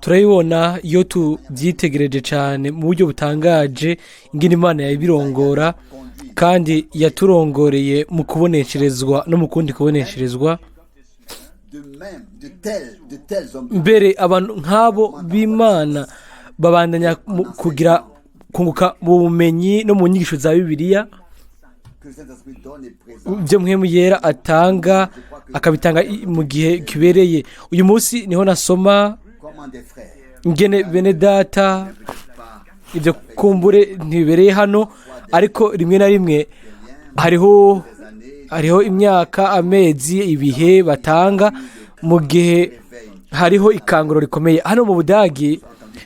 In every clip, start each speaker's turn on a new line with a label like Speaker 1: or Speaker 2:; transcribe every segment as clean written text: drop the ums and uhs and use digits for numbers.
Speaker 1: Turabibona iyo tubyitegereje cyane mu buryo butangaje ingene Imana yabirongora kandi yaturongoreye mu kubonesherezwa no mu kundi kubonesherezwa.
Speaker 2: De même, de tels hommes
Speaker 1: Mbere abantu nk'abo b'Imana babandanya kugira kunguka mu bumenyi no mu nyigisho za Bibiliya
Speaker 2: que le Saint-Esprit donne et présente.
Speaker 1: Ibyo Mpwemu Yera atanga akabitanga mu gihe kibereye. Uyu munsi niho nasoma
Speaker 2: Comment des frères
Speaker 1: ingene bene data, ibyo kumbure ntibibereye hano, ariko rimwe na rimwe hariho imyaka, amezi, ibihe batanga mu gihe hariho ikanguro rikomeye. Hano mu Budagi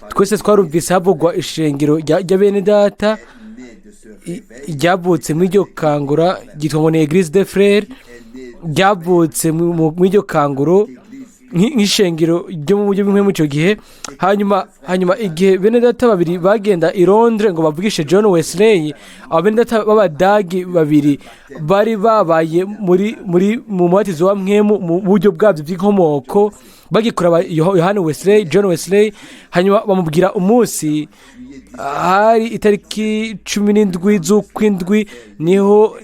Speaker 1: twese twarumvise havugwa ishengero rya bene data
Speaker 2: né de ce
Speaker 1: ryavutse muri iryo kangura, ryitwa ngo ni Église des Frères, ryavutse muri iryo kanguro nk'ishengero ryo mu buryo bumwe muri icyo gihe. Hanyuma igihe bene data babiri bagenda i Londres ngo bavugishe John Wesley, abo bene data b'Abadagi babiri bari babaye muri mu mubatizo wa Mpwemu mu buryo bwabyo bw'inkomoko, bagikora Yohani Wesley, John Wesley. Hanyuma bamubwira umunsi, hari itariki 17 z'ukwindwi, niho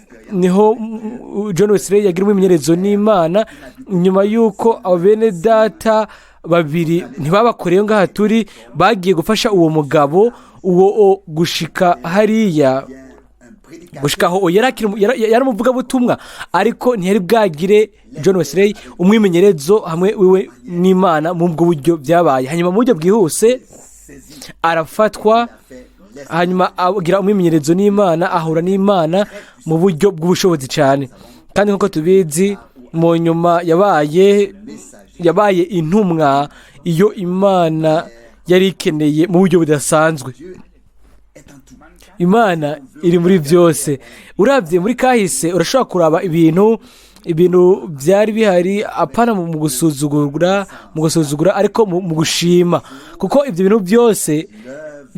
Speaker 1: John Wesley yagira umwimenyerezo n'Imana. Nyuma y'uko abo bene data babiri ntibabakoreye ngaha turi, bagiye gufasha uwo mugabo uwo gushika hariya,
Speaker 2: un prédicateur
Speaker 1: gushika aho yari akiri yari umuvugabutumwa, ariko ntiyari bwagire John Wesley umwimenyerezo hamwe wiwe n'Imana mu bwo buryo byabaye. Hanyuma mu buryo bwihuse
Speaker 2: saisi
Speaker 1: arafatwa,
Speaker 2: fait l'esprit
Speaker 1: hanyuma agira umwimenyerezo n'Imana, ahura n'Imana mu buryo bw'ubushobozi cyane. Kandi nk'uko tubizi, mu nyuma yabaye intumwa iyo Imana yari ikeneye mu buryo budasanzwe.
Speaker 2: Dieu est en tout.
Speaker 1: Imana iri muri byose. Urabye muri kahise urashobora kuraba ibintu byari bihari, apana mu gusuzugura, ariko mu gushima, kuko ibyo bintu byose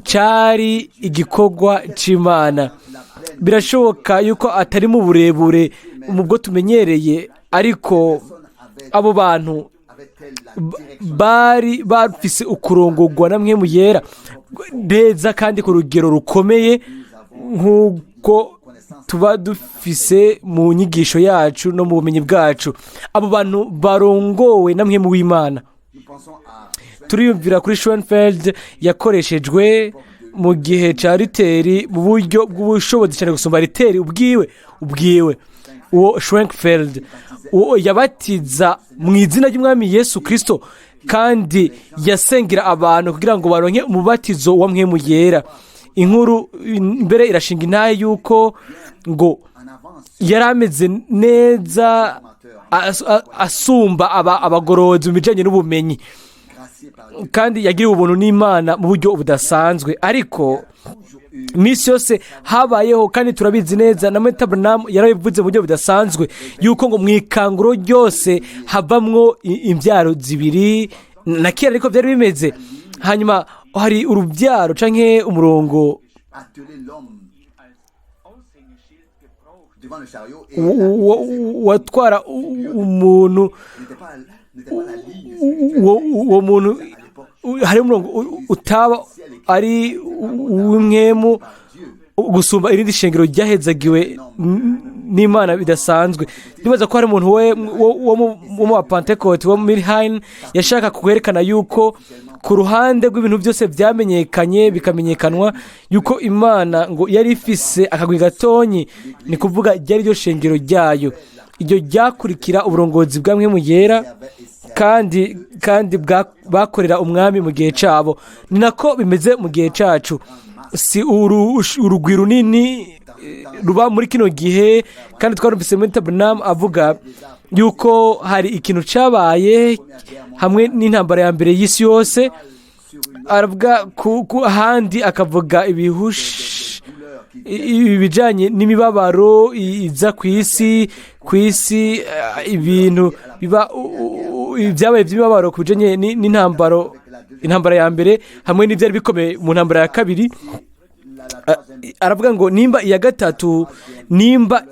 Speaker 1: cyari igikorwa cy'Imana. Birashoboka yuko atari mu burebure mu bwo tumenyereye, ariko abo bantu
Speaker 2: Avait-elle la direction
Speaker 1: bari bafise ukurongorwa na Mpwemu Yera neza kandi ku rugero rukomeye nk'uko tuba dufise mu nyigisho yacu no mu bumenyi bwacu, abo bantu barongowe na Mpwemu w'Imana.
Speaker 2: Nous pensons à
Speaker 1: Turiyumvira kuri Schwenfeld yakoreshejwe mu gihe cya Riteri mu buryo bw'ubushobozi cyane gusumba Riteri ubwiwe. Uwo Schwenkfeld, uwo yabatiza mu izina ry'Umwami Yesu Kirisito kandi yasengera abantu kugira ngo baronke umubatizo wa Mpwemu Yera. Inkuru mbere irashinga intahe yuko ngo
Speaker 2: en avance
Speaker 1: yari ameze neza asumba abagorozi mu bijyanye n'ubumenyi,
Speaker 2: gracié par Dieu.
Speaker 1: kandi yagiriwe ubuntu n'Imana mu buryo budasanzwe. Ariko iminsi yose habayeho, kandi turabizi neza, na Meta Branham yarabivuze mu buryo budasanzwe, yuko ngo mu ikanguro ryose havamwo imbyaro zibiri. Na kera ariko byari bimeze. Hanyuma hari urubyaro canke umurongo
Speaker 2: Atteler l'homme devant le chariot et
Speaker 1: watwara umuntu.
Speaker 2: N'était pas la ligne spirituelle
Speaker 1: Uwo muntu
Speaker 2: à l'époque.
Speaker 1: hari umurongo utaba ari uw'impwemu gusumba irindi shengero ryahezagiwe n'Imana bidasanzwe. Ndibaza ko hari umuntu we wo mu Bapantekote wo muri Hayini yashaka kwerekana yuko ku ruhande rw'ibintu byose byamenyekanye, bikamenyekanwa yuko Imana ngo yari ifise akagwi gatonyi, ni kuvuga ryari ryo shengero ryayo, iryo ryakurikira uburongozi bwa Mpwemu Yera kandi bakorera Umwami mu gihe cyabo. Ni nako bimeze mu gihe cyacu. Si urugwi runini ruba muri kino gihe. Kandi twarumvise muri Branham avuga yuko hari ikintu cyabaye hamwe n'intambara ya mbere y'isi yose. Aravuga ku ahandi akavuga ibijyanye n'imibabaro iza ku isi, ibintu biba ibyabaye by'imibabaro ku bijyanye n'intambaro, intambara ya mbere hamwe n'ibyari bikomeye mu ntambara ya kabiri. Aravuga ngo nimba iya gatatu, nimba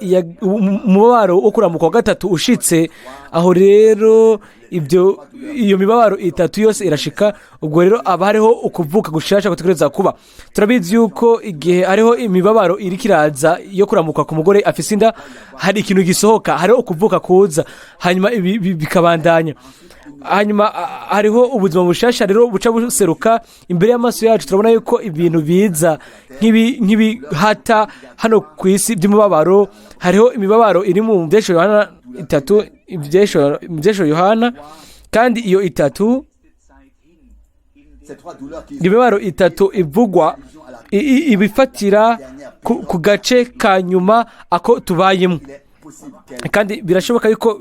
Speaker 1: umubabaro wo kuramuka wa gatatu ushitse aho rero. Ibyo, iyo mibabaro itatu yose irashika. Ubwo rero aba hariho ukuvuka gushasha gutegereza kuba. Turabizi yuko igihe hariho imibabaro iriko iraza yo kuramuka ku mugore afise inda, hari ikintu gisohoka, hariho ukuvuka kuza, hanyuma ibi bikabandanya, hanyuma hariho ubuzima bushasha rero buca buseruka imbere y'amaso yacu. Turabona yuko ibintu biza nk'ibihata hano ku isi by'umubabaro. Hariho imibabaro iri mu Byesho Yohana itatu, Ibyesho Yohana, kandi iyo itatu,
Speaker 2: Ces trois douleurs qui
Speaker 1: imibabaro itatu ivugwa ibifatira ku gace ka nyuma ako tubayemo.
Speaker 2: Il est possible qu'elle
Speaker 1: Kandi birashoboka yuko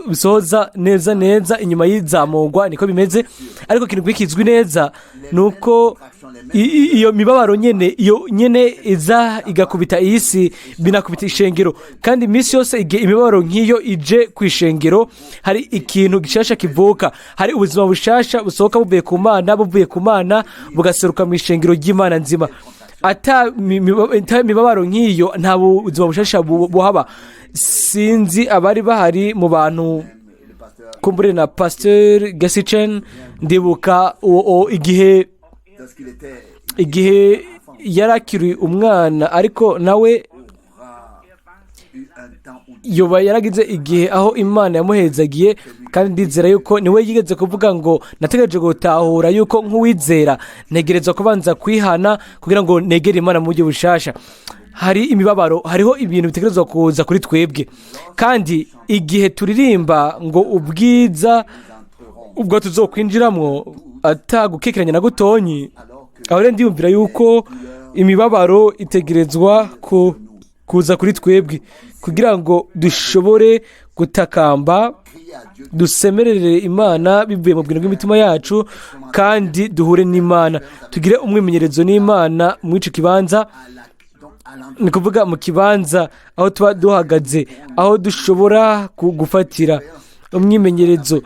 Speaker 1: bisohoza neza neza inyuma y'izamurwa, niko bimeze. Ariko ikintu kizwi neza ni uko iyo mibabaro nyene, iyo nyene iza igakubita iyi si, binakubita ishengero. Kandi iminsi yose igihe imibabaro nk'iyo ije ku ishengero, hari ikintu gishasha kivuka, hari ubuzima bushasha busohoka buvuye ku Mana bugaseruka mu ishengero ry'Imana nzima. Ata mibabaro nk'iyo, nta buzima bushasha buhaba. Sinzi abari bahari mu bantu,
Speaker 2: le pasteur
Speaker 1: kumbure na Pasteur Gasichen, ndibuka igihe
Speaker 2: lorsqu'il était
Speaker 1: igihe yari akiri umwana, ariko nawe
Speaker 2: aura eu un temps où
Speaker 1: yoba yaragize igihe aho Imana yamuhezagiye. Kandi ndizera yuko niwe yigeze kuvuga ngo: "Nategereje gutahura yuko nk'uwizera ntegerezwa kubanza kwihana kugira ngo negere Imana mu buryo bushasha." Hari imibabaro, hariho ibintu bitegerezwa kuza kuri twebwe. Kandi igihe turirimba ngo ubwiza ubwo tuzokwinjiramwo atagukekeranya na gutonyi,
Speaker 2: alors que
Speaker 1: aho rero ndiyumvira yuko imibabaro itegerezwa kuza kuri twebwe kugira ngo dushobore gutakamba,
Speaker 2: crier à Dieu
Speaker 1: dusemerere Imana bivuye mu bwino bw'imitima yacu, kandi duhure n'Imana, tugire umwimenyerezo n'Imana muri icyo kibanza.
Speaker 2: À la, donc à l'endroit
Speaker 1: Ni kuvuga mu kibanza aho tuba duhagaze, aho dushobora gufatira umwimenyerezo,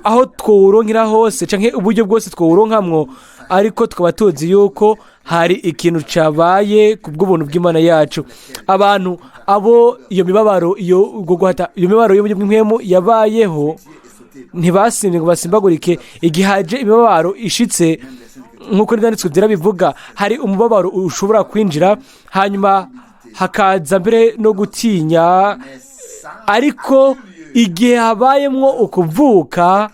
Speaker 1: aho twawuronkera hose canke uburyo bwose twawuronkamwo, ariko tukaba tuzi yuko hari ikintu cabaye ku bw'ubuntu bw'Imana yacu. Abantu abo iyo mibabaro, iyo ubwo guhata, iyo mibabaro yo mu buryo bw'impwemu yabayeho, ntibasimbye ngo basimbagurike. Igihe haje imibabaro ishitse, nk'uko n'ibyanditswe byera bivuga, hari umubabaro ushobora kwinjira, hanyuma hakaza mbere no gutinya. Ariko igihe habayemwo ukuvuka,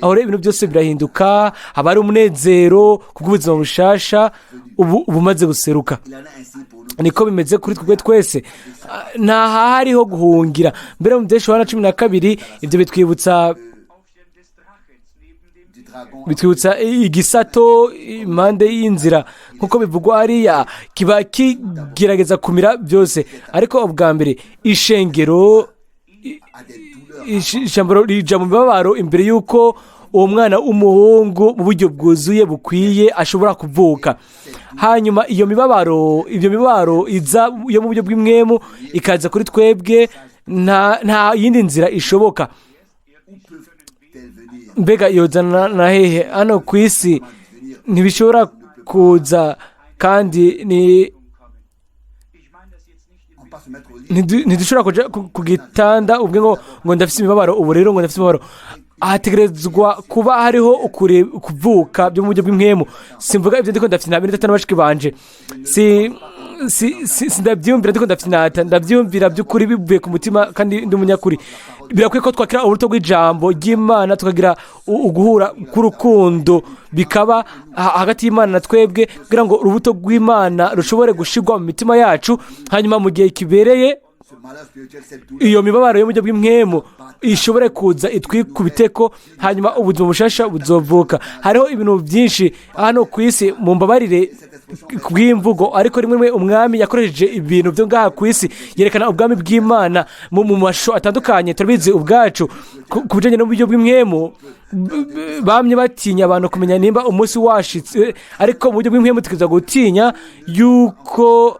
Speaker 1: aho rero ibintu byose birahinduka, haba hari umunezero kubw'ubuzima bushasha ubu bumaze guseruka.
Speaker 2: Il en est ainsi pour nous.
Speaker 1: Niko bimeze kuri twebwe twese. Nta hariho guhungira. Mbere mu Byesho Yohana 12, ibyo bitwibutsa
Speaker 2: Du dragon
Speaker 1: bitwibutsa igisato impande y'inzira, nk'uko bivugwa hariya, kiba kigerageza kumira byose. Ariko ubwa mbere ishengero
Speaker 2: a des douleurs
Speaker 1: ijambo rija mu mibabaro imbere y'uko uwo mwana w'umuhungu mu buryo bwuzuye bukwiye ashobora kuvuka. Hanyuma iyo mibabaro, ibyo mibabaro iza yo mu buryo bw'impwemu ikaza kuri twebwe, nta yindi nzira ishoboka.
Speaker 2: Où peuvent-elles venir?
Speaker 1: Mbega yozana na hehe? Hano ku isi ntibishobora kuza, kandi ni
Speaker 2: On peut se mettre au lit.
Speaker 1: Ntidushobora kuja ku gitanda ubwe ngo ndafise imibabaro ubu rero, ngo ndafise imibabaro. Hategerezwa kuba hariho ukuvuka byo mu buryo bw'impwemu. Simvuga ibyo ndiko ndafite bene data n'abashiki banje, si sindabyiyumvira ndiko ndafinata, ndabyiyumvira by'ukuri bivuye ku mutima kandi ndi umunyakuri. Birakwiye ko twakira ubuto bw'ijambo ry'Imana, tukagira uguhura k'urukundo bikaba hagati y'Imana na twebwe, kugira ngo urubuto rw'Imana rushobore gushirwa mu mitima yacu, hanyuma mu gihe kibereye
Speaker 2: Ce malheur spirituel, cette douleur,
Speaker 1: iyo mibabaro yo mu buryo bw'impwemu ishobore kuza itwikubiteko, hanyuma ubuzima bushasha buzovuka. Hariho ibintu byinshi hano ku isi, mu mbabarire bw'imvugo, ariko rimwe rimwe Umwami yakoresheje ibintu byo ngaha ku isi yerekana ubwami bw'Imana mu mashusho atandukanye. Turabizi ubwacu ku bijyanye n'uburyo bw'impwemu, bamye batinya abantu kumenya nimba umunsi washitse, ariko mu buryo bw'impwemu tukiza gutinya yuko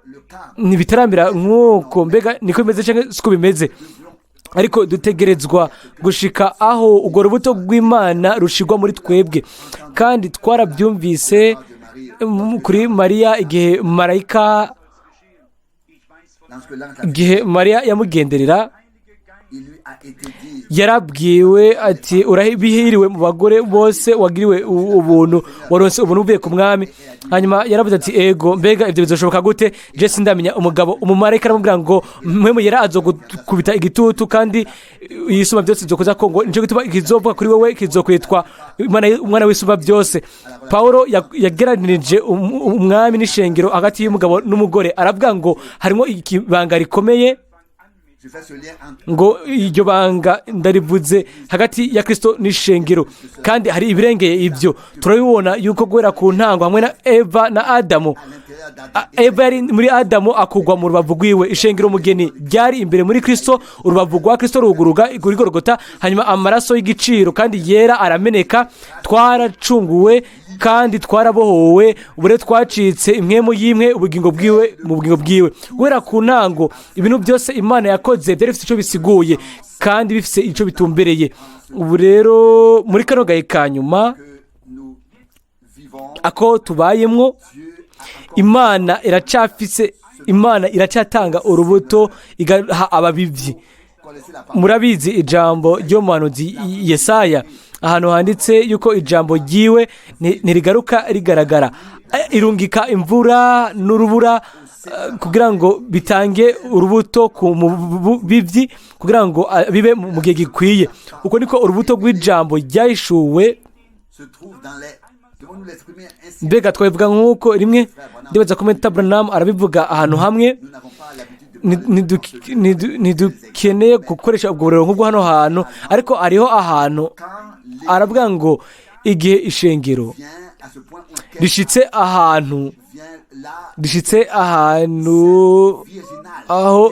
Speaker 1: ntibitarambira nk'uko. Mbega niko bimeze cyangwa siko bimeze? Ariko dutegerezwa gushika aho urwo rubuto rw'Imana rushirwa muri twebwe. Kandi twarabyumvise kuri Mariya igihe marayika
Speaker 2: lorsque l'ange
Speaker 1: igihe Mariya yamugenderera.
Speaker 2: Il lui a été dit
Speaker 1: Yarabwiwe ati: "Urabihiriwe mu bagore bose, wagiriwe ubuntu, waronse ubuntu uvuye ku Mwami." Hanyuma yaravuze ati: "Ego, mbega ibyo bizoshoboka gute? Je sindamenya umugabo." Umumarayika aramubwira ngo: "Mpwemu Yera azogukubita igitutu, kandi Yisumba Byose izokuza ko, ngo nicyo gituma ikizovuga kuri wowe kizokwitwa Umwana w'Isumba Byose." Paulo yageranirije Umwami n'ishengero hagati y'umugabo n'umugore. Aravuga ngo harimo ikibanga rikomeye.
Speaker 2: Je fais ce lien entre
Speaker 1: Ngo iryo banga ndarivuze hagati ya Kirisito n'ishengero, kandi hari ibirengeye ibyo. Turabibona yuko guhera ku ntango hamwe na Eva na Adamu,
Speaker 2: à l'intérieur d'Adam.
Speaker 1: Eva yari muri Adamu, akugwa mu rubavu rwiwe. Ishengero, umugeni, ryari imbere muri Kirisito. Urubavu rwa Kirisito ruguruga kuri Gorogota, hanyuma amaraso y'igiciro kandi yera arameneka. Twaracunguwe kandi twarabohowe. Ubu rero twacitse impwemu y'imwe, ubugingo bwiwe mu bugingo bwiwe. Guhera ku ntango, ibintu byose Imana yakoze byari bifite icyo bisiguye kandi bifite icyo bitumbereye. Ubu rero muri kano gahe ka nyuma
Speaker 2: que nous vivons,
Speaker 1: ako tubayemwo,
Speaker 2: Dieu a encore
Speaker 1: Imana iracyafise, Imana iracyatanga urubuto, igaha ababibyi.
Speaker 2: Connaissez la parole.
Speaker 1: Murabizi ijambo ry'umuhanuzi Yesaya, ahantu handitse yuko ijambo ryiwe ntirigaruka rigaragara. Irungika imvura n'urubura kugira ngo bitange urubuto ku mubibyi, kugira ngo bibe mu gihe gikwiye. Uko niko urubuto rw'ijambo ryahishuwe
Speaker 2: Se trouve dans les. Devons-nous l'exprimer ainsi?
Speaker 1: Mbega twabivuga nk'uko rimwe, ndibaza ko Meta Branham arabivuga ahantu hamwe.
Speaker 2: Nous n'avons pas l'habitude de
Speaker 1: Ntidukeneye gukoresha ubwo burero nk'ubwo hano hantu, ariko hariho ahantu
Speaker 2: Quand l'église
Speaker 1: aravuga ngo igihe ishengero
Speaker 2: vient à ce point auquel
Speaker 1: rishitse ahantu
Speaker 2: vient là
Speaker 1: rishitse ahantu
Speaker 2: virginal
Speaker 1: aho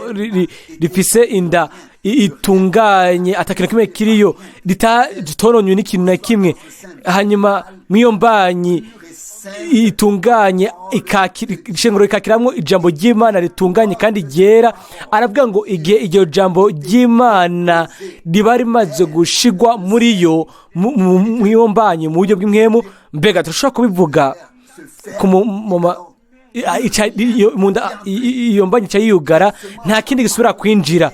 Speaker 1: rifise inda itunganye, atakintu kimwe kiriyo, ritononywe n'ikintu na kimwe, hanyuma mw'iyo mbanyi itunganye ishengero rikakiramwo ijambo ry'Imana ritunganye kandi ryera, aravuga ngo igihe iryo jambo ry'Imana riba rimaze gushigwa muri yo, mw'iyo mbanyi, mu buryo bw'impwemu, mbega turashobora kubivuga ku mu nda, iyo mbanyi ica yiyugara, nta kindi gisubira kwinjira.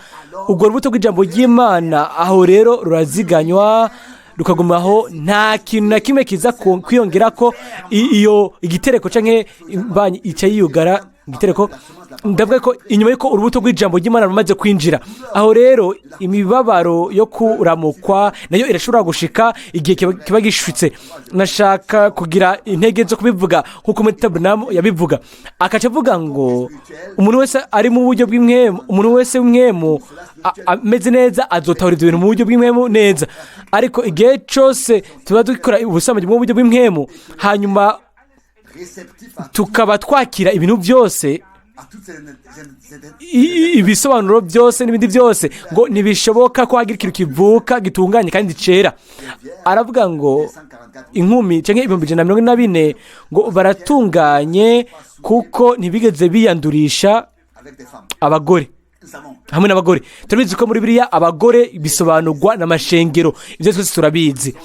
Speaker 1: Ubwo rubuto rw'ijambo ry'Imana aho rero ruraziganywa, rukagumaho, nta kintu na kimwe kiza kwiyongera ko iyo igitereko canke imbanyi ica yiyugara igitereko. Ndavuga ko inyuma y'uko urubuto rw'ijambo ry'Imana rumaze kwinjira, aho rero imibabaro yo kuramukwa nayo irashobora gushika igihe kiba gishitse. Nashaka kugira intege zo kubivuga nk'uko Meta Branham yabivuga, akaca avuga ngo umuntu wese ari mu buryo bw'impwemu, umuntu wese w'impwemu ameze neza, azotahura ibyo bintu mu buryo bw'impwemu neza. Ariko igihe cyose tuba dukora ubusambanyi mu buryo bw'impwemu, hanyuma
Speaker 2: réceptif à,
Speaker 1: tukaba twakira ibintu byose,
Speaker 2: à toutes ces, ces,
Speaker 1: ibisobanuro byose n'ibindi byose, ngo ntibishoboka ko hagira ikintu kivuka gitunganye kandi cera. Aravuga ngo
Speaker 2: 144
Speaker 1: inkumi cyangwa 144,000 ngo baratunganye kuko ntibigeze biyandurisha
Speaker 2: avec des femmes.
Speaker 1: abagore.
Speaker 2: Nous savons
Speaker 1: Hamwe n'abagore. Turabizi ko muri biriya abagore bisobanurwa n'amashengero. Ibyo twese turabizi.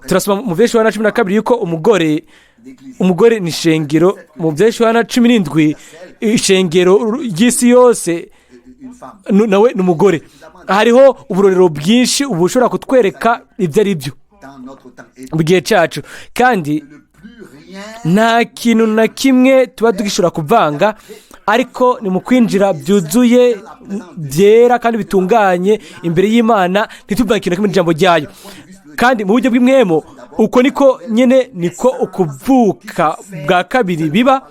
Speaker 1: Turasoma mu Vyahishuriwe Yohana 12 yuko umugore
Speaker 2: l'église.
Speaker 1: Umugore ni ishengero. Mu Vyahishuriwe Yohana 17, ishengero ry'isi yose
Speaker 2: Une femme.
Speaker 1: Nawe ni umugore. Hariho uburorero bwinshi ubu bushobora kutwereka ibyo ari byo
Speaker 2: Dans notre temps. Et
Speaker 1: mu gihe cyacu, kandi
Speaker 2: ne plus rien
Speaker 1: nta kintu na kimwe tuba tugishobora kuvanga, ariko ni mu kwinjira byuzuye, byera kandi bitunganye imbere y'Imana, ntituvange ikintu na kimwe n'ijambo ryayo. Kandi mu buryo bw'impwemu, uko niko nyine, niko ukuvuka bwa kabiri biba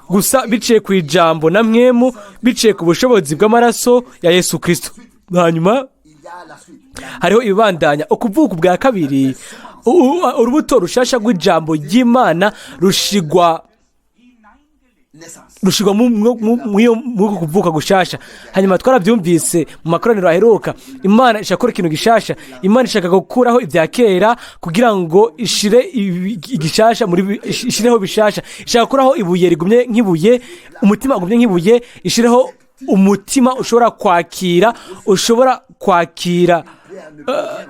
Speaker 1: gusa biciye ku ijambo na mpwemu, biciye ku bushobozi bw'amaraso ya Yesu Kirisito. Hanyuma
Speaker 2: il y a la suite.
Speaker 1: hariho ibibandanya. Ukuvuka bwa kabiri, urubuto rushasha rw'ijambo ry'Imana rushigwa
Speaker 2: Naissance.
Speaker 1: Rushigwa muri uku kuvuka gushasha. Hanyuma twarabyumvise mu makoraniro aheruka, Imana ishaka gukora ikintu gishasha. Imana ishaka gukuraho ibya kera kugira ngo ishire igishasha muri ishireho bishasha. Ishaka gukuraho ibuye rigumye nk'ibuye, umutima ugumye nk'ibuye, ishireho umutima ushobora kwakira, ushobora kwakira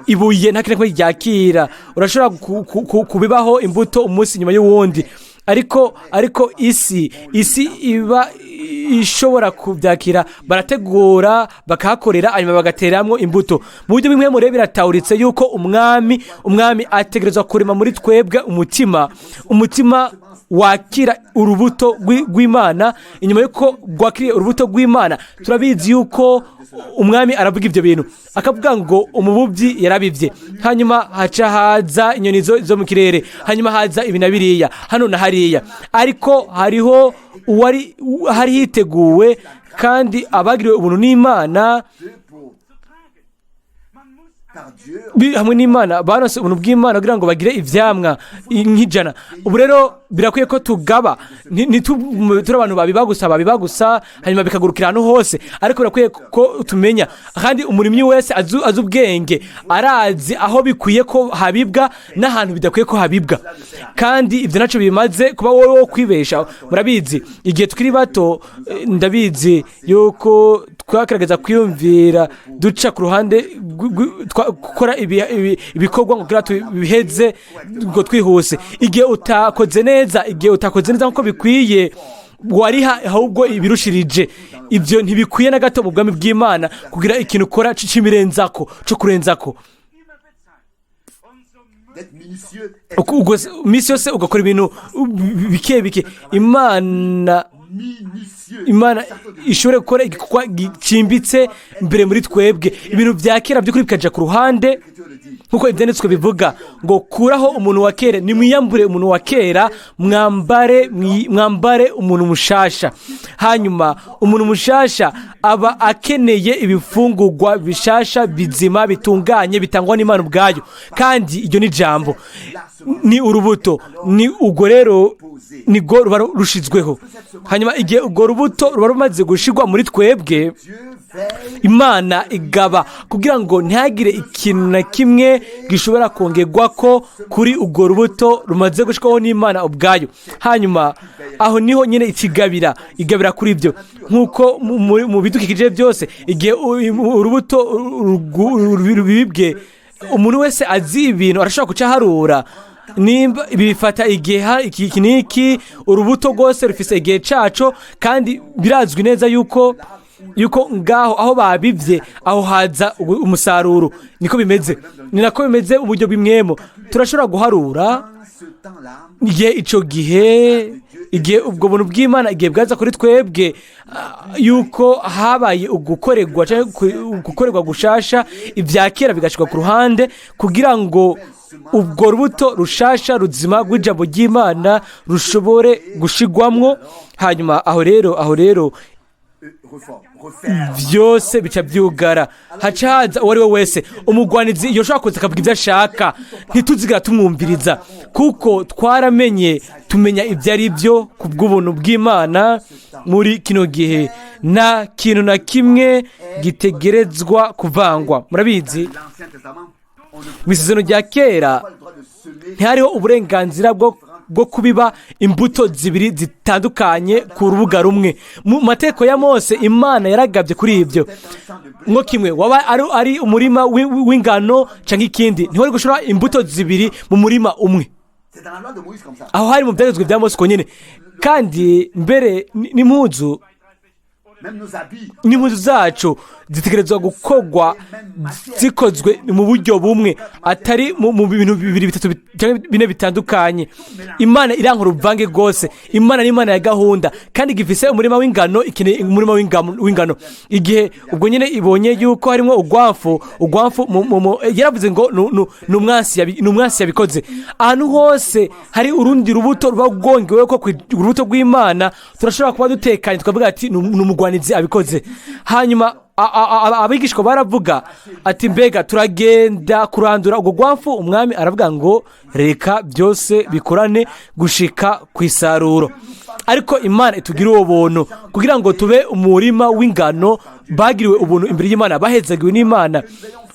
Speaker 1: ibuye nta kintu na kimwe ryakira. Urashobora kubibaho imbuto umunsi nyuma y'uwundi. Ariko isi iba ishobora kubyakira, barategura, bakahakorera, hanyuma bagateramwo imbuto. Mu buryo bumwe murebe, biratawuritse yuko umwami ategerezwa kurema muri twebwe umutima wakira urubuto rw'Imana. Inyuma y'uko rwakiriye urubuto rw'Imana, turabizi yuko umwami aravuga ibyo bintu, akavuga ngo umububyi yarabibye, hanyuma haca haza inyoni zo mu kirere, hanyuma haza ibi na biriya hano na hariya, ariko hariho uwari hari hiteguwe kandi abagiriwe ubuntu n'Imana
Speaker 2: Dieu par Dieu
Speaker 1: hamwe n'Imana, baronse ubuntu bw'Imana kugira ngo bagire ivyamwa nk'ijana. Ubu rero birakwiye ko tugaba. Turi abantu babiba gusa, babiba gusa, hanyuma bikagurukira ahantu hose, ariko birakwiye ko tumenya. Kandi umurimyi wese azi ubwenge, arazi aho bikwiye ko habibwa n'ahantu bidakwiye ko habibwa. Kandi ibyo nacyo bimaze kuba wowe wo kwibesha. Murabizi, igihe tukiri bato, ndabizi yuko twagerageza kwiyumvira duca ku ruhande gukora ibikorwa ngo kugira tubiheze ngo twihuse. Igihe utakoze neza nk'uko bikwiye, wariha ahubwo ibirushirije. Ibyo ntibikwiye na gato mu bwami bw'Imana, kugira ikintu ukora c'imirenzako, co kurenzako.
Speaker 2: D'être minutieux.
Speaker 1: Ubwo iminsi yose ugakora ibintu bike bike. Imana
Speaker 2: Minutieux.
Speaker 1: Imana ishobore gukora igikorwa cyimbitse mbere muri twebwe, ibintu bya kera by'ukuri bikaja ku ruhande.
Speaker 2: L'Écriture le dit.
Speaker 1: Nk'uko ibyanditswe bivuga ngo kuraho umuntu wa kera, nimwiyambure umuntu wa kera, mwambare umuntu mushasha. Hanyuma umuntu mushasha aba akeneye ibifungurwa bishasha, bizima, bitunganye, bitangwa n'Imana ubwayo. Kandi iryo ni ijambo, ni urubuto, ni ubwo rero nibwo ruba rushizweho. Hanyuma igihe urwo rubuto ruba rumaze gushirwa muri twebwe,
Speaker 2: Dieu veille
Speaker 1: Imana igaba kugira ngo ntihagire ikintu na kimwe gishobora kongerwa ko kuri urwo rubuto rumaze gushirwaho n'Imana ubwayo. Hanyuma aho niho nyine ikigabira, igabira kuri ibyo, nk'uko mu bidukikije byose, igihe urubuto rubibwe, umuntu wese azi ibintu arashobora kucaharura nimba bifata igihe iki n'iki. Urubuto rwose rufise igihe caco, kandi birazwi neza yuko ngaho aho babivye aho haza umusaruro. Niko bimeze, ni nako bimeze. Uburyo bimwemo turashobora guharura
Speaker 2: ce temps-là.
Speaker 1: igihe, ico gihe, igihe ubwo buntu bw'Imana, igihe bwaza kuri twebwe, yuko habaye ugukorerwa canke gukorerwa gushasha, ibya kera bigashirwa ku ruhande kugira ngo ubwo rubuto rushasha ruzima rw'ijambo ry'Imana rushobore gushigwamwo. Hanyuma aho rero
Speaker 2: Reforme, refaire.
Speaker 1: byose bica byugara, haca haza uwo ari we wese, umugwanizi yoshobora kuza akavuga ibyo ashaka, ntituzigera tumwumviriza, kuko twaramenye, tumenya ibyo ari byo ku bw'ubuntu bw'Imana. Muri kino gihe nta kintu na kimwe gitegerezwa kuvangwa. Murabizi,
Speaker 2: L'Ancien Testament, on ne
Speaker 1: mu Isezerano rya Kera
Speaker 2: pas le droit de semer
Speaker 1: ntihariho uburenganzira bwo kubiba imbuto zibiri zitandukanye ku rubuga rumwe. Mu mategeko ya Mose, Imana yaragabye kuri ibyo. Nko kimwe waba ari umurima w'ingano cyangwa ikindi, ntiwari gushora imbuto zibiri mu murima umwe.
Speaker 2: C'est dans la loi de Moïse comme ça.
Speaker 1: Aho hari mu byagezwe bya Mose konyine. Kandi mbere n'impuzu
Speaker 2: Même nos habits.
Speaker 1: n'impuzu zacu zitegerezwa gukorwa zikozwe mu buryo bumwe, atari mu bintu bibiri, bitatu cyangwa bine bitandukanye. Imana irankora uruvange rwose. Imana ni Imana ya gahunda, kandi igifise umurima w'ingano, ikeneye umurima w'ingano. Igihe ubwo nyine ibonye yuko harimo ugwamfu yaravuze ngo ni umwansi yabikoze. Ahantu hose hari urundi rubuto ruba rwongewe ko ku urubuto rw'Imana, turashobora kuba dutekanye, tukavuga ati ni umugwanizi abikoze. Hanyuma abigishwa baravuga ati mbega turagenda kurandura ubwo rwamfu? Umwami aravuga ngo reka byose bikorane gushika ku isaruro. Ariko Imana itugire uwo buntu kugira ngo tube umurima w'ingano, bagiriwe ubuntu imbere y'Imana, bahezagiwe n'Imana,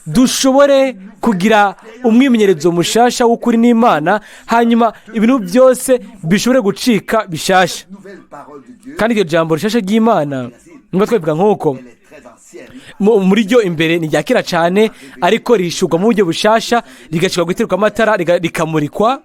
Speaker 1: dushobore kugira umwimenyerezo mushasha w'ukuri n'Imana, hanyuma ibintu byose bishobore gucika bishasha.
Speaker 2: Nouvelle parole de Dieu.
Speaker 1: Kandi iryo jambo rishasha ry'Imana, niba twabivuga nk'uko
Speaker 2: Elle est très ancienne.
Speaker 1: Muri ryo imbere ni rya kera cyane, ariko rishurwa mu buryo bushasha, rigashyirwa guterwa amatara, rikamurikwa.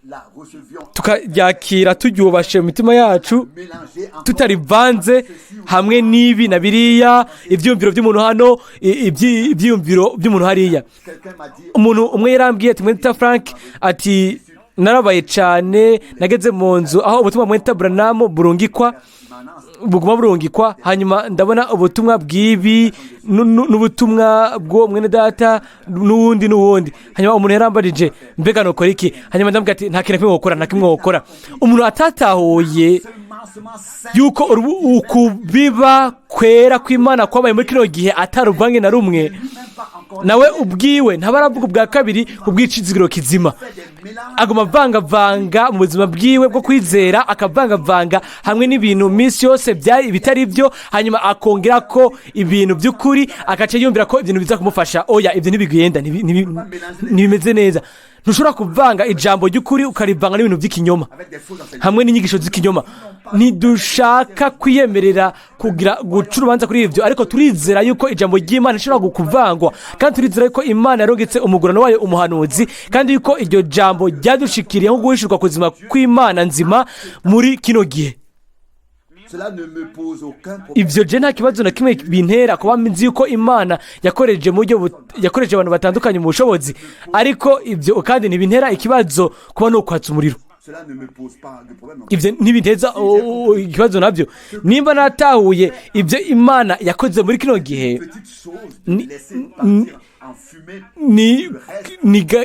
Speaker 2: Nous la recevions
Speaker 1: Tukaryakira turyubashe mu mitima yacu,
Speaker 2: mélangé encore
Speaker 1: tutarivanze hamwe n'ibi na biriya, ibyiyumviro by'umuntu hano, ibyiyumviro by'umuntu hariya.
Speaker 2: Quelqu'un m'a dit:
Speaker 1: Umuntu umwe yarambwiye ati: "Mwene Frank," ati, "narabaye cyane, nageze mu nzu aho ubutumwa mwene Branham burungikwa, buguma burungikwa, hanyuma ndabona ubutumwa bw'ibi n'ubutumwa bw'uwo mwene data n'uwundi n'uwundi. Hanyuma umuntu yarambarije: mbega nukora iki? Hanyuma ndamubwira ati: nta kintu na kimwe wokora, nta kimwe wokora." Umuntu atatahuye
Speaker 2: semence
Speaker 1: yuko ukubiba kwera kw'Imana kwabaye muri kino gihe atari uruvange na rumwe,
Speaker 2: même pas encore
Speaker 1: nawe ubwiwe ntaba aravuga ubwa kabiri ku bw'icizigiro kizima.
Speaker 2: fait des mélanges.
Speaker 1: Aguma avangavanga mu buzima bwiwe bwo kwizera, akavangavanga hamwe n'ibintu minsi yose byari ibitari byo, hanyuma akongera ko ibintu by'ukuri, agaca yumvira ko ibintu biza kumufasha. Oya, ibyo ntibigenda, ntibimeze neza. Ntushobora kuvanga ijambo ry'ukuri ukarivanga n'ibintu by'ikinyoma
Speaker 2: avec des faux enseignements.
Speaker 1: hamwe n'inyigisho z'ikinyoma. Ntidushaka kwiyemerera kugira guca urubanza kuri ibyo, ariko turizera yuko ijambo ry'Imana rishobora kuvangwa, kandi turizera yuko Imana yarungitse umugurano wayo umuhanuzi, kandi yuko iryo jambo ryadushikiriye nko guhishurwa kuzima kw'Imana nzima muri kino gihe.
Speaker 2: Cela ne me pose aucun problème.
Speaker 1: Ibyo je nta kibazo na kimwe bintera kuba nzi yuko Imana yakoreje mu buryo yakoreje abantu batandukanye mu bushobozi, ariko ibyo kandi ntibintera ikibazo kuba ni ukwatsa umuriro.
Speaker 2: Cela ne me pose pas de problème.
Speaker 1: Ibyo ntibinteza ikibazo nabyo, nimba natahuye ibyo Imana yakoze muri kino gihe.
Speaker 2: Petite chose de laisser partir en fumée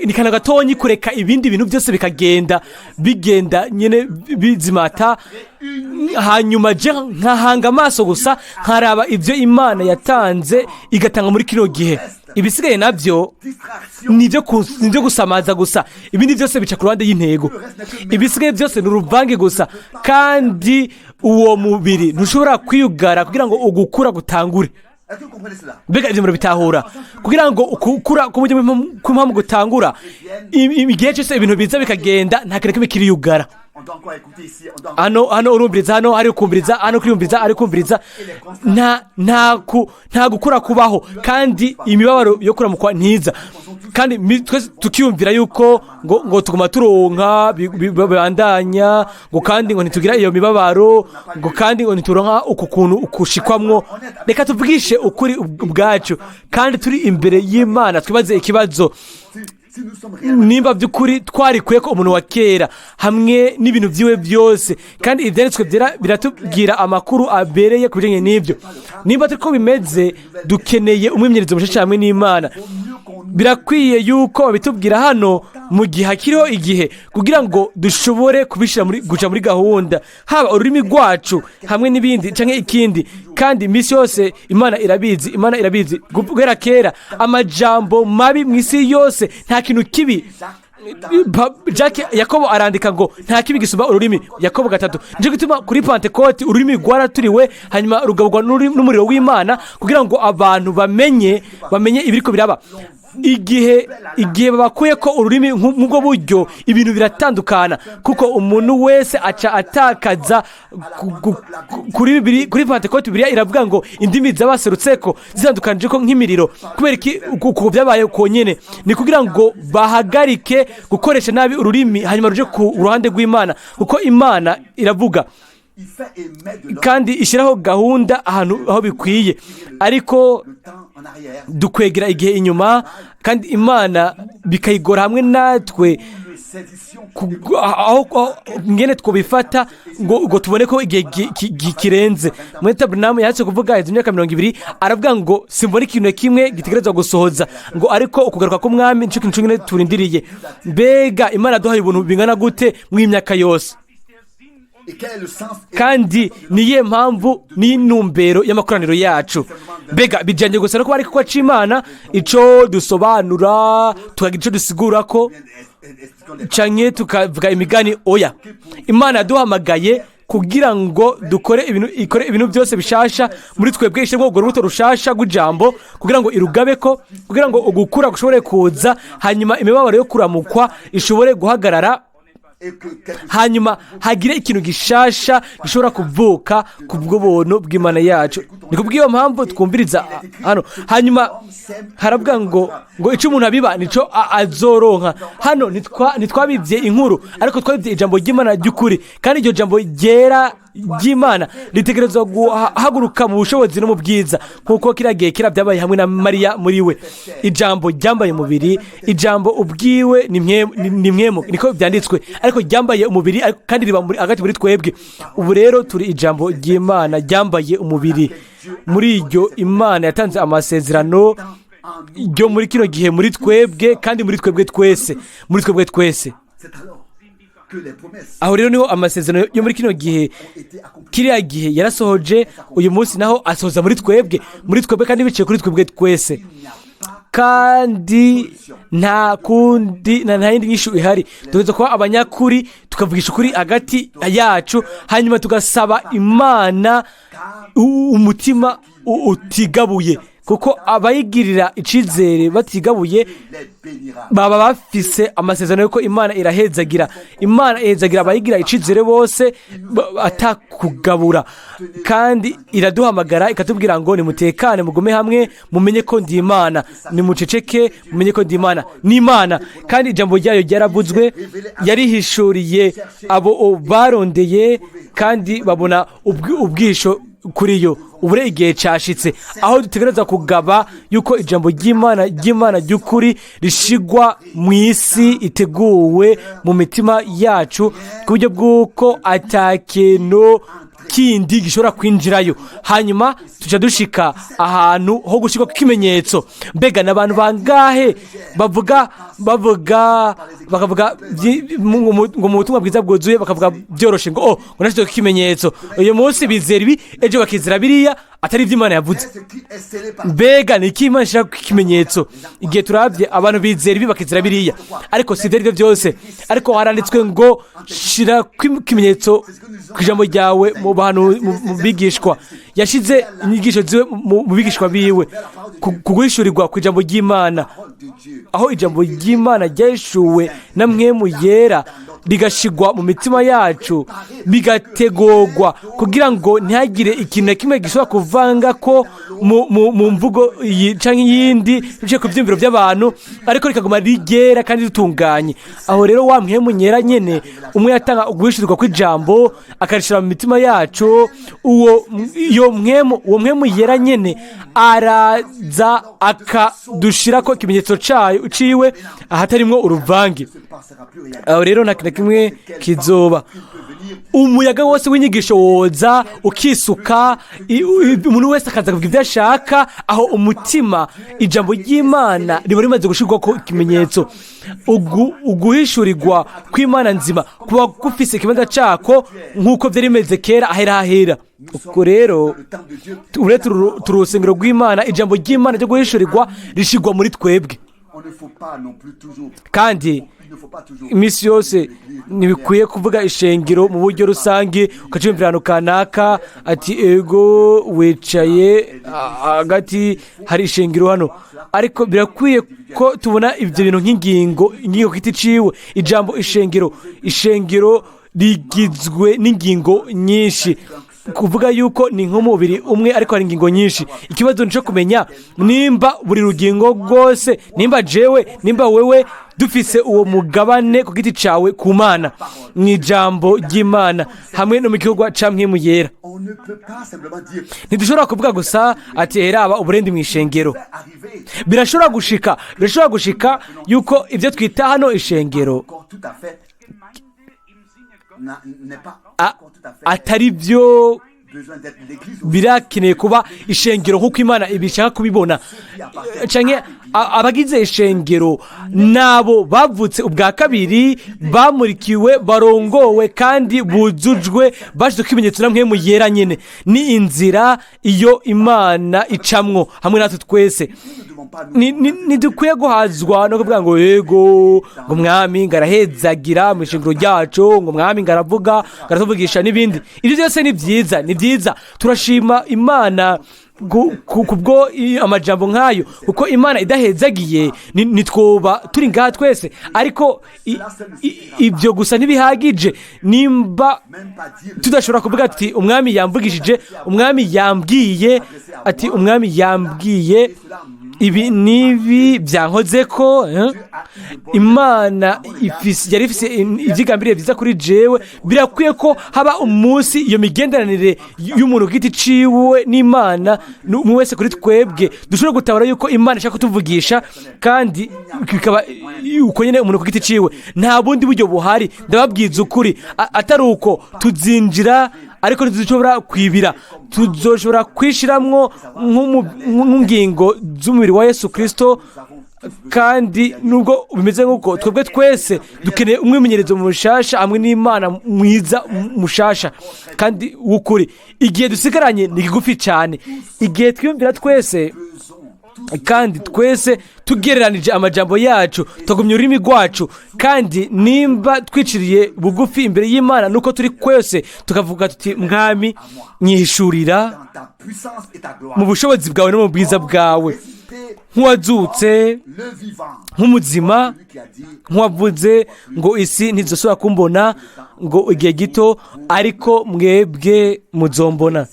Speaker 1: Ni kana gatonyi kureka ibindi bintu byose bikagenda, bigenda nyine bizimata, hanyuma je nkahanga amaso gusa nkaraba ibyo Imana yatanze igatanga muri kino gihe. Ibisigaye nabyo
Speaker 2: distraction.
Speaker 1: ni ibyo gusamaza gusa. Ibindi byose bica ku ruhande y'intego. Ibisigaye byose ni uruvange gusa, kandi uwo mubiri ntushobora kwiyugara kugira ngo ugukura gutangure.
Speaker 2: Est-ce que vous comprenez cela?
Speaker 1: Mbega ibyo murabitahura? Kugira ngo ukukura k'uburyo bw'impamvu gutangura, igihe cyose ibintu biza bikagenda, nta kintu kimwe kiriyugara.
Speaker 2: On doit encore écouter ici. On doit
Speaker 1: Hano urumviriza, hano hari kumviriza, hano kwiyumviriza, ari kumviriza. Nta gukura kubaho, kandi imibabaro yo kuramukwa ntiza. Kandi twese tukiyumvira yuko ngo tuguma turonka bibandanya, ngo kandi ngo ntitugira iyo mibabaro, ngo kandi ngo ntituronka uku kuntu ukushikwamwo. Reka tuvugishe ukuri ubwacu, kandi turi imbere y'Imana, twibaze ikibazo:
Speaker 2: Si nous sommes réellement
Speaker 1: nimba by'ukuri twarikuye ko umuntu wa kera hamwe n'ibintu byiwe byose, kandi Ibyanditswe Byera biratubwira amakuru abereye ku bijyanye n'ibyo, nimba turi ko bimeze, dukeneye umwimenyerezo mushasha hamwe n'Imana.
Speaker 2: mieux qu'on
Speaker 1: Birakwiye yuko babitubwira hano mu gihe hakiriho igihe, kugira ngo dushobore kubishyira muri guca muri gahunda, haba ururimi rwacu hamwe n'ibindi cyangwa ikindi. Kandi iminsi yose Imana irabizi, Imana irabizi guhera kera amajambo mabi mu isi yose. Nta kintu kibi. Jacques Yakobo arandika ngo nta kibi gisumba ururimi, Yakobo 3. Nicyo gituma kuri Pantekoti ururimi rwaraturiwe, hanyuma rugaburwa n'umuriro w'Imana, kugira ngo abantu bamenye ibiriko biraba. Igihe babakuye ko ururimi nk'ubwo buryo, ibintu biratandukana, kuko umuntu wese aca atakaza kuri bibiri. Kuri Pantekoti Bibiliya iravuga ngo indimi zabaserutse ko zitandukanije ko nk'imiriro. Kubera iki uko byabaye konyine? Ni kugira ngo bahagarike gukoresha nabi ururimi, hanyuma ruje ku ruhande rw'Imana, kuko Imana iravuga
Speaker 2: il fait et met de l'ordre
Speaker 1: kandi ishyiraho gahunda ahantu aho bikwiye, ariko
Speaker 2: le temps en arrière.
Speaker 1: dukwegera igihe inyuma, kandi Imana bikayigora hamwe natwe
Speaker 2: Nous le saisissions
Speaker 1: aho ngene twabifata ngo tubone ko igihe kirenze. Muri Branham yatse kuvuga izo myaka 20, aravuga ngo simbona ikintu na kimwe gitegerezwa gusohoza, ngo ariko ukugaruka k'Umwami nicyo kintu cyonyine turindiriye. Mbega Imana duhaye ubuntu bingana gute mu myaka yose!
Speaker 2: Et quel est le sens et
Speaker 1: Kandi niyo mpamvu n'intumbero y'amakoraniro yacu, mbega bijyanye gusa no kuba ari kuko c'Imana icyo dusobanura, tukagira icyo dusigura ko canke tukavuga imigani? Oya, Imana yaduhamagaye kugira ngo dukore ibintu, ikore ibintu byose bishasha muri twebwe, ishyiremo urwo rubuto rushasha rw'ijambo kugira ngo irugabe ko, kugira ngo ugukura gushobore kuza, hanyuma imibabaro yo kuramukwa ishobore guhagarara.
Speaker 2: Et que quelque chose
Speaker 1: Hanyuma hagire ikintu gishasha gishobora kuvuka ku bw'ubuntu bw'Imana yacu. Ni kubw'iyo mpamvu twumviriza hano. Hanyuma haravuga ngo icyo umuntu abiba nicyo azoronka. Hano ntitwabibye inkuru, ariko twabibye ijambo ry'Imana ry'ukuri, kandi iryo jambo ryera ry'Imana ritegerezwa guhaguruka mu bushobozi no mu bwiza, nk'uko kiriya gihe kera byabaye hamwe na Mariya muri we. Ijambo ryambaye umubiri, ijambo ubwiwe ni mwemu, niko byanditswe, ariko ryambaye umubiri kandi riba hagati muri twebwe. Ubu rero turi ijambo ry'Imana ryambaye umubiri. Muri iryo Imana yatanze amasezerano ryo muri kino gihe muri twebwe, kandi muri twebwe twese, muri twebwe twese.
Speaker 2: C'est alors que les promesses
Speaker 1: Aho rero niho amasezerano yo muri kino gihe
Speaker 2: ont été accomplies.
Speaker 1: Kiriya gihe yarasohoje, uyu munsi naho asohoza muri twebwe, muri twebwe, kandi biciye kuri twebwe twese.
Speaker 2: Il n'y a pas
Speaker 1: Kandi nta kundi, nta yindi nyishu ihari. Dutegerezwa kuba abanyakuri, tukavugisha ukuri hagati yacu, hanyuma tugasaba Imana umutima utigabuye, kuko abayigirira icyizere batigabuye
Speaker 2: les bénira.
Speaker 1: baba bafise amasezerano y'uko Imana irahezagira. Imana ihezagira abayigira icyizere bose atakugabura. Kandi iraduhamagara ikatubwira ngo nimutekane, mugume hamwe, mumenye ko ndi Imana, nimuceceke, mumenye ko ndi Imana. Ni Imana, kandi ijambo ryayo ryaravuzwe, yarihishuriye abo barondeye, kandi babona ubwisho kuri yo. Ubure igihe cyashitse aho dutegereza kugaba yuko ijambo ry'Imana ry'ukuri rishigwa mu isi iteguwe mu mitima yacu, ku buryo bw'uko atakintu kindi gishobora kwinjirayo. Hanyuma tuca dushika ahantu ho gushirwa kw'ikimenyetso. Mbega n'abantu bangahe bavuga bakavuga ngo mu butumwa bwiza bwuzuye, bakavuga byoroshe ngo: "Oh, ngo nashyizwe ikimenyetso." Uyu munsi bizera ibi, ejo bakizera biriya atari ibyo Imana yavuze.
Speaker 2: Ce qui est scellé par
Speaker 1: Mbega ni iki Imana ishyira ku ikimenyetso? Igihe turabye abantu bizera ibi, bakizera biriya, ariko si ibyo ari byo byose. Ariko haranditswe ngo shira ikimenyetso ku ijambo ryawe mu bantu, mu bigishwa. Yashyize inyigisho ziwe mu bigishwa biwe, ku guhishurirwa ku ijambo ry'Imana,
Speaker 2: parole de Dieu.
Speaker 1: aho ijambo ry'Imana ryashuwe na Mwemu Yera rigashigwa mu mitima yacu, bigategurwa kugira ngo ntihagire ikintu na kimwe gishobora kuvanga ko mu mvugo iyi canke iyindi biciye ku byiyumviro by'abantu, ariko rikaguma rigera kandi ritunganye. Aho rero wa Mwemu Nyera nyene umwe yatanga uguhishurirwa kw'ijambo akarishira mu mitima yacu, iyo mwemu, uwo Mwemu Yera nyene araza akadushirako ikimenyetso cayo ciwe ahatarimwo uruvange.
Speaker 2: Ne se passera plus rien.
Speaker 1: Aho rero nta kintu na kimwe kizoba. Umuyaga wose w'inyigisho woza ukisuka, umuntu wese akaza kuvuga ibyo ashaka, aho umutima ijambo ry'Imana riba rimaze gushyirwako ikimenyetso. Uguhishurirwa kw'Imana nzima kuba gufise ikibanza cako nk'uko byari bimeze kera ahera hahera. Ubwo rero
Speaker 2: Le temple de Dieu,
Speaker 1: uretse turi urusengero rw'Imana, ijambo ry'Imana ryo guhishurirwa rishigwa muri twebwe.
Speaker 2: on ne faut pas non plus toujours.
Speaker 1: Kandi
Speaker 2: Il ne faut pas toujours.
Speaker 1: iminsi yose ntibikwiye kuvuga ishengero mu buryo rusange, ukaciyumvira ahantu kanaka ati: "Ego, wicaye hagati, hari ishengero hano." Ariko birakwiye ko tubona ibyo bintu nk'ingingo, ingingo ku giti ciwe. Ijambo ishengero, ishengero rigizwe n'ingingo nyinshi, kuvuga yuko ni nk'umubiri umwe, ariko hari ingingo nyinshi. Ikibazo ni cyo kumenya nimba buri rugingo rwose, nimba jewe, nimba wewe dufise uwo mugabane ku giti cyawe ku Mana, mu ijambo ry'Imana hamwe no mu gikorwa cya Mwemu Yera.
Speaker 2: On ne peut pas simplement dire
Speaker 1: Ntidushobora kuvuga gusa ati: "Heraba uburendi mu ishengero."
Speaker 2: arriver
Speaker 1: Birashobora gushika yuko ibyo twita hano ishengero
Speaker 2: encore tout à fait n'est pas encore tout à fait
Speaker 1: atari byo
Speaker 2: besoin d'être l'église.
Speaker 1: Birakeneye kuba ishengero nk'uko Imana ibishaka kubibona, canke abagize ishengero nabo bavutse ubwa kabiri, bamurikiwe, barongowe kandi buzujwe, bashyizweho ikimenyetso na Mwemu Yera nyine. Ni inzira iyo Imana icamwo hamwe natwe twese.
Speaker 2: Nous ne devons pas nous
Speaker 1: Ntidukwiye guhazwa no kuvuga ngo: "Yego," ngo "Mwami ngarahezagira mu ishengero ryacu," ngo "Mwami ngaravuga, ngaratuvugisha" n'ibindi. Ibyo byose ni byiza, ni byiza, turashima Imana. Kubwo amajambo nk'ayo, kuko Imana idahezagiye nitwoba turi ngaha twese. Ariko ibyo gusa ntibihagije nimba
Speaker 2: Même pas dire
Speaker 1: tudashobora kuvuga ati: "Umwami yamvugishije, Umwami yambwiye ati, Umwami yambwiye ibi n'ibi byankoze ko." Imana yari ifise ibyigambiriye byiza kuri jewe. Birakwiye ko haba umunsi iyo migenderanire y'umuntu ku giti ciwe n'Imana, umwe wese kuri twebwe dushobora gutabara yuko Imana ishaka kutuvugisha, kandi bikaba uko nyine, umuntu ku giti ciwe. Nta bundi buryo buhari, ndababwiza ukuri. Atari uko, tuzinjira ariko ntituzoshobora kwibira. Tuzoshobora kwishiramwo nk'ingingo z'umubiri wa Yesu Kirisito. Kandi nubwo bimeze nk'uko, twebwe twese dukeneye umwimenyerezo mushasha hamwe n'Imana mwiza, mushasha kandi w'ukuri. Igihe dusigaranye ni kigufi cyane. Igihe twiyumvira twese kandi twese tugereranije amajambo yacu, tugumya ururimi rwacu, kandi nimba twiciriye bugufi imbere y'Imana nuko turi kwese, tukavuga tuti: "Mwami, nyihishurira
Speaker 2: dans ta puissance et ta gloire.
Speaker 1: mu bushobozi bwawe no mu bwiza bwawe,
Speaker 2: Ressuscité
Speaker 1: nk'uwazutse,
Speaker 2: le vivant.
Speaker 1: nk'umuzima,
Speaker 2: Celui qui a dit
Speaker 1: nk'uwavuze ngo isi ntizosubira kumbona ngo igihe gito, ariko mwebwe muzombona."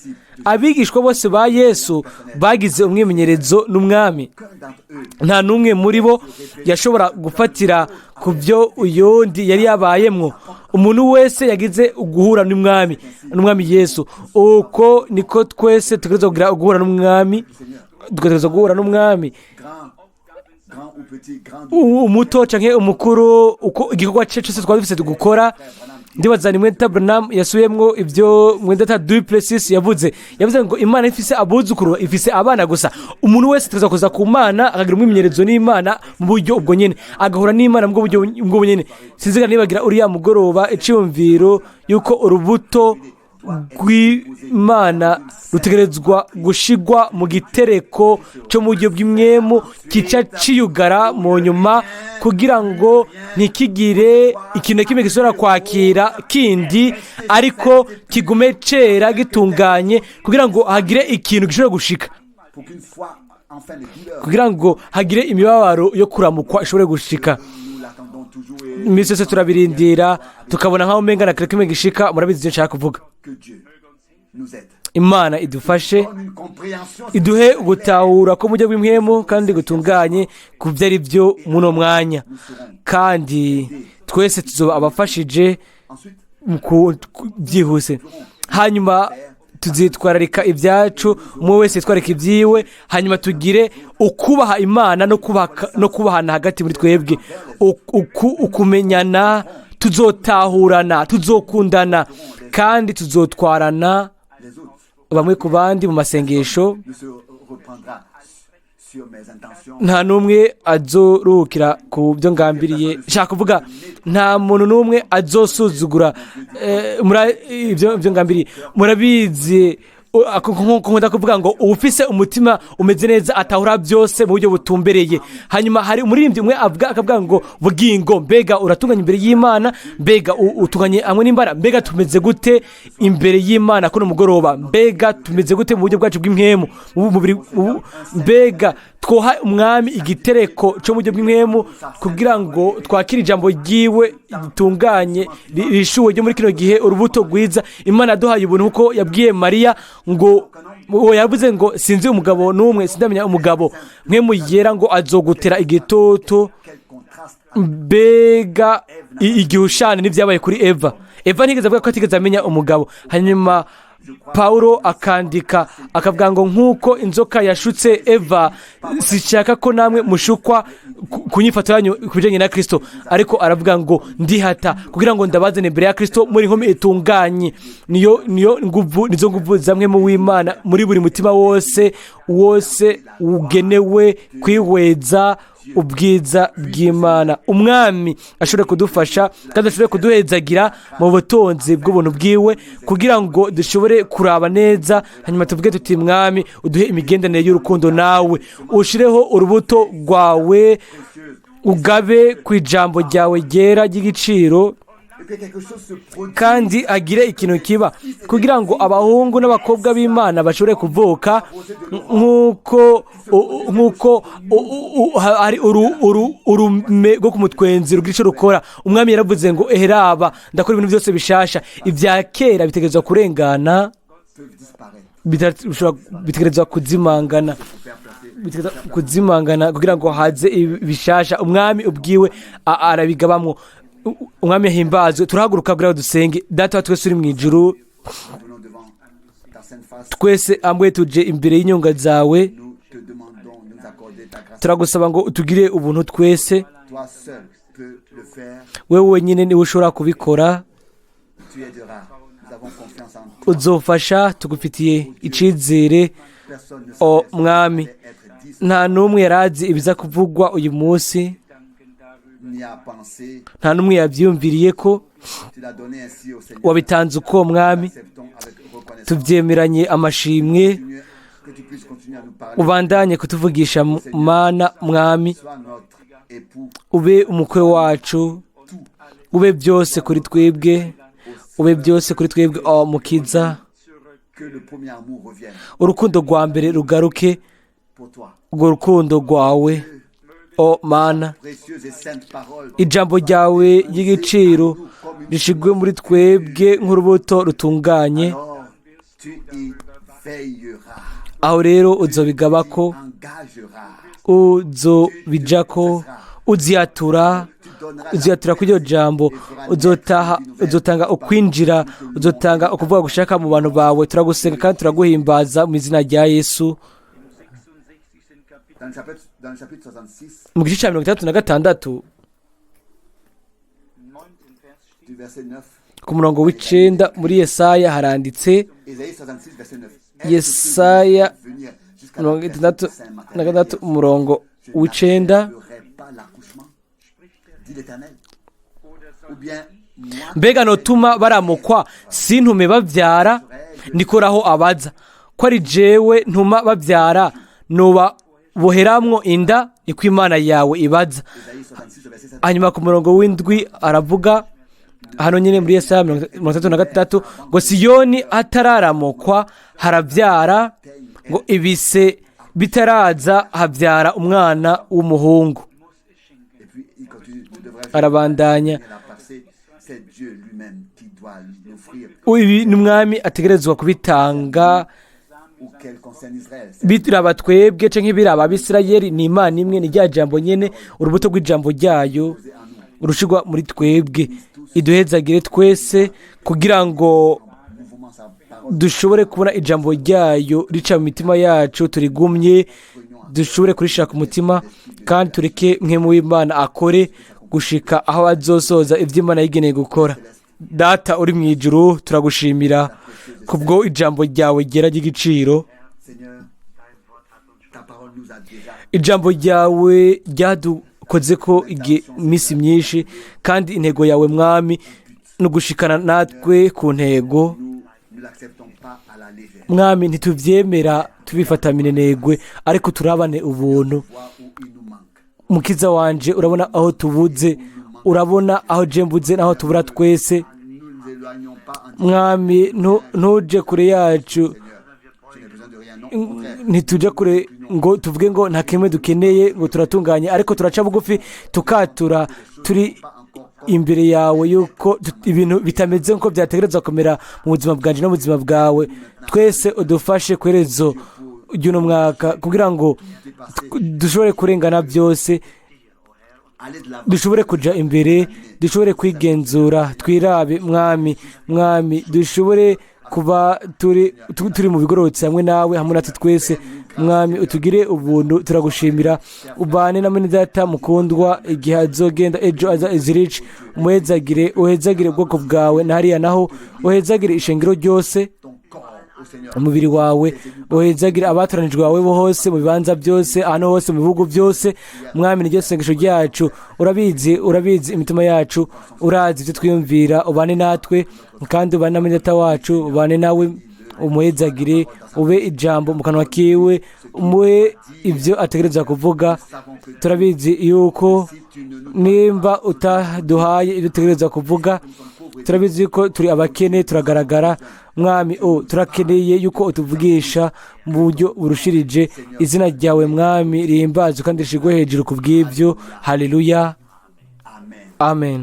Speaker 1: Abigishwa bose ba Yesu bagize umwimenyerezo n'Umwami.
Speaker 2: qu'un d'entre eux
Speaker 1: Nta n'umwe muri bo yashobora gufatira ku byo uyundi yari yabayemwo. Umuntu wese yagize uguhura n'Umwami Yesu. Uko niko twese tugerageza kugira uguhura n'Umwami, tugerageza guhura n'Umwami.
Speaker 2: Grand, grand ou petit, grand
Speaker 1: Umuto canke umukuru, uko igikorwa cye cyose twaba dufise gukora. Ndibaza ni mwene Branham yasubiyemwo ibyo mwene Duplessis yavuze. Yavuze ngo Imana ifise abuzukuru, ifise abana gusa. Umuntu wese tuza kuza ku Mana, akagira umwimenyerezo n'Imana mu buryo ubwo nyene, agahura n'Imana mu buryo ubwo nyene. Sinziga nibagira uriya mugoroba iciyumviro yuko urubuto rw'Imana rutegerezwa gushigwa mu gitereko cyo mu buryo bw'impwemu, kica ciyugara mu nyuma kugira ngo ntikigire ikintu na kimwe gishobora kwakira kindi, ariko kigume cera gitunganye kugira ngo hagire ikintu gishobora gushika,
Speaker 2: pour qu'une fois, enfin, les douleurs,
Speaker 1: kugira ngo hagire imibabaro yo kuramukwa ishobore gushika.
Speaker 2: nous l'attendons toujours et
Speaker 1: Iminsi yose turabirindira, tukabona nk'aho umenga na kare kimwe gishika. Murabizi icyo nshaka kuvuga.
Speaker 2: que Dieu nous aide.
Speaker 1: Imana idufashe,
Speaker 2: Donne une compréhension
Speaker 1: iduhe gutahura ko mu buryo bw'impwemu kandi gutunganye ku byo ari byo muno mwanya, kandi twese tuzoba abafashije
Speaker 2: Ensuite,
Speaker 1: mu byihuse. Hanyuma tuzitwararika ibyacu, umwe wese yitwararika ibyiwe, hanyuma tugire ukubaha Imana no kubahana hagati muri twebwe, ukumenyana. Tuzotahurana, tuzokundana kandi tuzotwarana
Speaker 2: les autres
Speaker 1: bamwe ku bandi mu masengesho.
Speaker 2: ne se reprendra sur mes intentions.
Speaker 1: Nta n'umwe azoruhukira ku byo ngambiriye. Nshaka kuvuga, nta muntu n'umwe azosuzugura ibyo ngambiriye. Murabizi, nkuko nkunda kuvuga ngo uwufise umutima umeze neza atahura byose mu buryo butumbereye. Hanyuma hari umuririmbyi umwe avuga, akavuga ngo: "Bugingo, mbega uratunganye imbere y'Imana? Mbega utunganye hamwe n'Imana? Mbega tumeze gute imbere y'Imana kuno mugoroba? Mbega tumeze gute mu buryo bwacu bw'impwemu, mu mubiri? Mbega twoha Umwami igitereko cyo mu buryo bw'impwemu kugira ngo twakire ijambo ryiwe ritunganye, rishuwe ryo muri kino gihe, urubuto rwiza Imana yaduhaye ubuntu?" Kuko yabwiye Mariya ngo, uwo yavuze ngo: "Sinzi umugabo n'umwe, sindamenya umugabo." Mpwemu Yera ngo azogutera igitutu.
Speaker 2: Quel contraste.
Speaker 1: Mbega igihushane n'ibyabaye kuri Eva! Eva ntigeze avuga ko atigeze amenya umugabo. Hanyuma Paulo akandika akavuga ngo: "Nk'uko inzoka yashutse Eva, sishaka ko namwe mushukwa ku nyifato yanyu ku bijyanye na Kirisito." Ariko aravuga ngo: "Ndihata kugira ngo ndabazane imbere ya Kirisito muri inkumi itunganye." Niyo nguvu, nizo nguvu zamwe mu w'Imana muri buri mutima wose wose ugenewe kwihweza ubwiza bw'Imana. Umwami ashobore kudufasha kandi ashobore kuduhezagira mu butunzi bw'ubuntu bwiwe, kugira ngo dushobore kuraba neza, hanyuma tuvuge tuti: "Mwami, uduhe imigenderanire y'urukundo nawe, ushireho urubuto rwawe, ugabe ku ijambo ryawe ryera ry'igiciro."
Speaker 2: Et Et que quelque chose se produise.
Speaker 1: Kandi agire ikintu kiba kugira ngo abahungu n'abakobwa b'Imana bashobore kuvuka nk'uko hari urume rwo ku mutwenzi rugira icyo rukora. Umwami yaravuze ngo: "Eheraba, ndakora ibintu byose bishasha, ibya kera bitegerezwa kurengana."
Speaker 2: Peuvent disparaître.
Speaker 1: Bitegerezwa kuzimangana.
Speaker 2: Pour faire placer.
Speaker 1: Bitegerezwa kuzimangana kugira ngo haze bishasha. Umwami ubwiwe arabigabamwo. Umwami yahimbazwe. Turahaguruka kugira ngo dusenge. Data wa twese uri mu ijuru,
Speaker 2: Nous venons devant ta sainte face.
Speaker 1: twese hamwe tuje imbere y'inyonga zawe.
Speaker 2: Nous te demandons de nous accorder ta grâce.
Speaker 1: Turagusaba ngo utugire ubuntu twese.
Speaker 2: Toi seul peux le faire.
Speaker 1: Wewe wenyine niwe ushobora kubikora.
Speaker 2: Tu aideras. Nous avons confiance en toi.
Speaker 1: Uzofasha, tugufitiye icizere.
Speaker 2: Personne ne
Speaker 1: O
Speaker 2: savait ce qui
Speaker 1: Mwami,
Speaker 2: allait être dit,
Speaker 1: nta n'umwe yarazi ibiza kuvugwa uyu munsi,
Speaker 2: n'y a pensé.
Speaker 1: nta n'umwe yabyiyumviriye ko.
Speaker 2: Tu l'as donné ainsi au Seigneur.
Speaker 1: Wabitanze uko, Mwami.
Speaker 2: Acceptons avec reconnaissance.
Speaker 1: Tubyemeranye amashimwe.
Speaker 2: Que tu puisses continuer à nous parler.
Speaker 1: Ubandanye kutuvugisha, Mana Mwami.
Speaker 2: Sois notre époux.
Speaker 1: Ube umukwe wacu, ube byose kuri twebwe, ube byose kuri twebwe, oh Mukiza.
Speaker 2: Que le premier amour revienne
Speaker 1: Urukundo rwa mbere rugaruke,
Speaker 2: pour toi.
Speaker 1: urwo rukundo rwawe, o Mana.
Speaker 2: Précieuse et sainte parole.
Speaker 1: Ijambo ryawe ry'igiciro rishigwe muri twebwe nk'urubuto rutunganye.
Speaker 2: Alors, tu y veilleras.
Speaker 1: Aho rero uzobigabako,
Speaker 2: Engageras.
Speaker 1: uzobijako, uziyatura, uziyatura kuri iryo jambo, uzotaha, uzotanga ukwinjira, uzotanga ukuvuga gushaka mu bantu bawe. Turagusenga kandi turaguhimbaza mu izina rya Yesu.
Speaker 2: Dans le chapitre 66,
Speaker 1: Mu gice cya 66,
Speaker 2: du verset 9,
Speaker 1: ku murongo w'9 muri Yesaya haranditse,
Speaker 2: Ésaïe 66, verset 9.
Speaker 1: Yesaya 66 umurongo w'9:
Speaker 2: Je n'achèverai pas l'accouchement, dit l'Éternel. Ou bien, moi,
Speaker 1: "Mbega notuma baramukwa sintume babyara?" Nikoraho abaza ko ari jewe ntuma babyara, nuba boheramwo inda? Niko Imana yawe ibaza.
Speaker 2: Ésaïe 66, verset 7.
Speaker 1: Hanyuma ku murongo w'7 aravuga hano nyine muri Yesaya 66 ngo: "Siyoni hatararamukwa harabyara, ngo ibise bitaraza habyara umwana w'umuhungu."
Speaker 2: Et puis, il continue, ne devrais-je
Speaker 1: Arabandanya.
Speaker 2: la passer? C'est Dieu lui-même qui doit l'offrir
Speaker 1: Ibi ni Umwami ategerezwa kubitanga.
Speaker 2: ou qu'elle concerne Israël. C'est
Speaker 1: Biraba twebwe canke biraba Abisirayeli, ni Imana imwe, ni rya jambo nyene, urubuto rw'ijambo ryayo urushirwa muri twebwe. Iduhezagire twese kugira ngo
Speaker 2: mouvement sa parole.
Speaker 1: dushobore kubona ijambo ryayo rica mu mitima yacu, turigumye, dushobore kurishira ku mutima, kandi tureke Mpwemu w'Imana akore gushika aho azosoza ibyo Imana yigeneye gukora. Data uri mu ijuru, turagushimira kubwo ijambo ryawe ryera ry'igiciro.
Speaker 2: Seigneur, ta parole nous a déjà
Speaker 1: Ijambo ryawe ryadukoze ko iminsi myinshi, kandi intego yawe, Mwami, ni ugushikana natwe ku ntego.
Speaker 2: Nous ne l'acceptons pas à la légère.
Speaker 1: Mwami, ntitubyemera tubifata minenegwe, ariko turabane ubuntu.
Speaker 2: Vois où il nous manque.
Speaker 1: Mukiza wanje, urabona aho tubuze, urabona aho je mbuze n'aho tubura twese.
Speaker 2: Nous ne nous éloignons pas en disant,
Speaker 1: Mwami, ntuje kure yacu.
Speaker 2: Seigneur, je n'ai besoin de rien. Non, au contraire.
Speaker 1: Ntitujya kure ngo tuvuge ngo nta kimwe dukeneye, ngo turatunganye, ariko turaca bugufi tukatura turi imbere yawe yuko ibintu bitameze nk'uko byategerezwa kumera mu buzima bwanjye no mu buzima bwawe twese. Udufashe ku iherezo ry'uno mwaka kugira ngo dushobore kurengana byose,
Speaker 2: Aller de l'avant.
Speaker 1: dushobore kujya imbere, dushobore kwigenzura, twirabe, Mwami. Mwami, dushobore kuba turi mu bigororotse hamwe nawe, hamwe natwe twese. Mwami, utugire ubuntu, turagushimira. Ubane na mwene data mukundwa igihe azogenda ejo aza izirici, umuhezagire, uhezagire ubwoko bwawe na hariya naho, uhezagire ishengero ryose,
Speaker 2: Ton corps au Seigneur.
Speaker 1: umubiri wawe, uhezagire abatoranijwe bawe bo hose, mu bibanza byose, ahantu hose, mu bihugu byose. Mwami, niryo sengesho ryacu. Urabizi, urabizi imitima yacu, urazi ibyo twiyumvira. Ubane natwe kandi ubane na mwene data wacu, ubane nawe. Umuhezagire, ube ijambo mu kanwa kiwe, umuhe ibyo ategereza kuvuga. Turabizi yuko nimba utaduhaye ibyo utegereza kuvuga, turabizi yuko turi abakene, turagaragara. Mwami, o turakeneye yuko utuvugisha mu buryo burushirije. Izina ryawe, Mwami, rihimbazwe kandi rishirwe hejuru ku bw'ibyo. Haleluya.
Speaker 2: Amen.
Speaker 1: Amen.